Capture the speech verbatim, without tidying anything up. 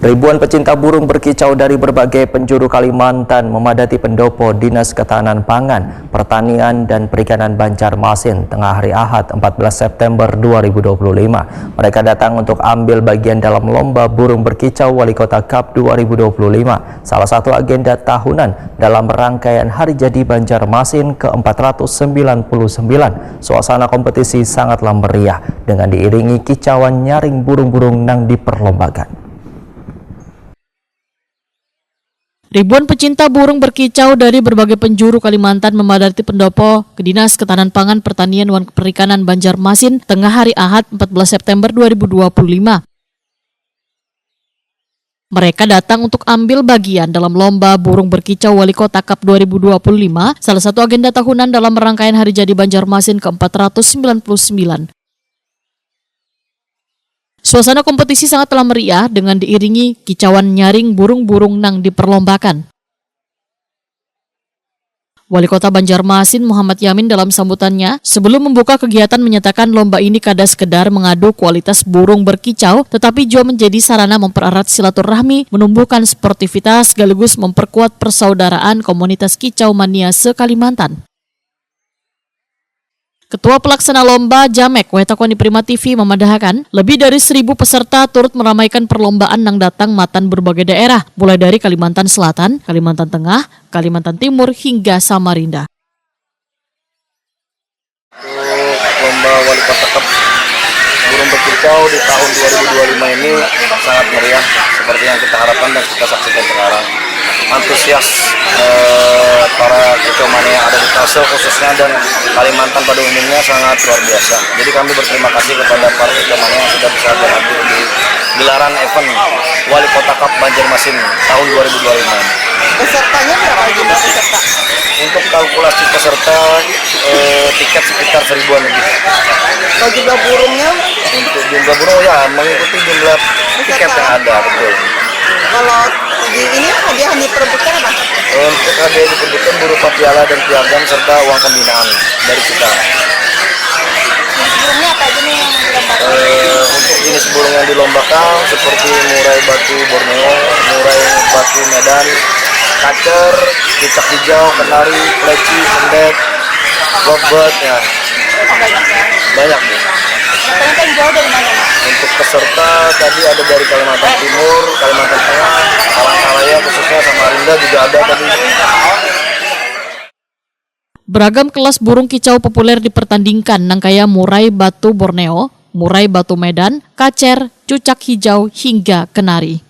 Ribuan pecinta burung berkicau dari berbagai penjuru Kalimantan memadati pendopo Dinas Ketahanan Pangan, Pertanian, dan Perikanan Banjarmasin tengah hari Ahad, empat belas September dua ribu dua puluh lima. Mereka datang untuk ambil bagian dalam lomba burung berkicau Wali Kota Cup dua ribu dua puluh lima, salah satu agenda tahunan dalam rangkaian Hari Jadi Banjarmasin ke empat ratus sembilan puluh sembilan. Suasana kompetisi sangatlah meriah dengan diiringi kicauan nyaring burung-burung nang diperlombakan. Ribuan pecinta burung berkicau dari berbagai penjuru Kalimantan memadati pendopo ke Dinas Ketahanan Pangan, Pertanian, wan Perikanan Banjarmasin tengah hari Ahad, empat belas September dua ribu dua puluh lima. Mereka datang untuk ambil bagian dalam lomba burung berkicau Wali Kota Cup dua ribu dua puluh lima, salah satu agenda tahunan dalam rangkaian Hari Jadi Banjarmasin ke empat ratus sembilan puluh sembilan. Suasana kompetisi sangatlah meriah dengan diiringi kicauan nyaring burung-burung nang diperlombakan. Wali Kota Banjarmasin Muhammad Yamin dalam sambutannya sebelum membuka kegiatan menyatakan lomba ini kada sekedar mengadu kualitas burung berkicau, tetapi juga menjadi sarana mempererat silaturahmi, menumbuhkan sportivitas, sekaligus memperkuat persaudaraan komunitas kicau mania se-Kalimantan. Ketua Pelaksana Lomba Jamek, Weta Koni Prima T V, memadahakan, lebih dari seribu peserta turut meramaikan perlombaan nang datang matan berbagai daerah, mulai dari Kalimantan Selatan, Kalimantan Tengah, Kalimantan Timur, hingga Samarinda. Untuk lomba Wali Kota Cup burung berkicau di tahun dua ribu dua puluh lima ini sangat meriah, seperti yang kita harapkan dan kita saksikan sekarang. Antusias, eh, para kicau mania yang ada di Kalsel khususnya dan Kalimantan pada umumnya sangat luar biasa. Jadi, kami berterima kasih kepada para kicau mania yang sudah bisa hadir di gelaran event Wali Kota Cup Banjarmasin tahun dua ribu dua puluh lima. Pesertanya berapa jumlah peserta? Untuk kalkulasi peserta, eh, tiket sekitar seribuan lebih. Kalau jumlah burungnya? Untuk jumlah burung, ya, mengikuti jumlah tiket yang ada, betul. Kalau di ini, hadiah yang diperebutkan apa? Untuk hadiah yang diperebutkan berupa piala dan piagam serta uang pembinaan dari kita. Jenis burungnya apa aja nih yang dilombakan? Eh, untuk jenis burung yang dilombakan seperti murai batu Borneo, murai batu Medan, kacer, cucak hijau, kenari, pleci, cendet, lovebird, ya. Banyak ya? Banyak, Bu. Datangnya paling jauh dari mana, Mas? Untuk peserta tadi ada dari Kalimantan Timur, Kalimantan Tengah, Palangkaraya khususnya, Samarinda juga ada tadi. Beragam kelas burung kicau populer dipertandingkan, nang kaya murai batu Borneo, murai batu Medan, kacer, cucak hijau, hingga kenari.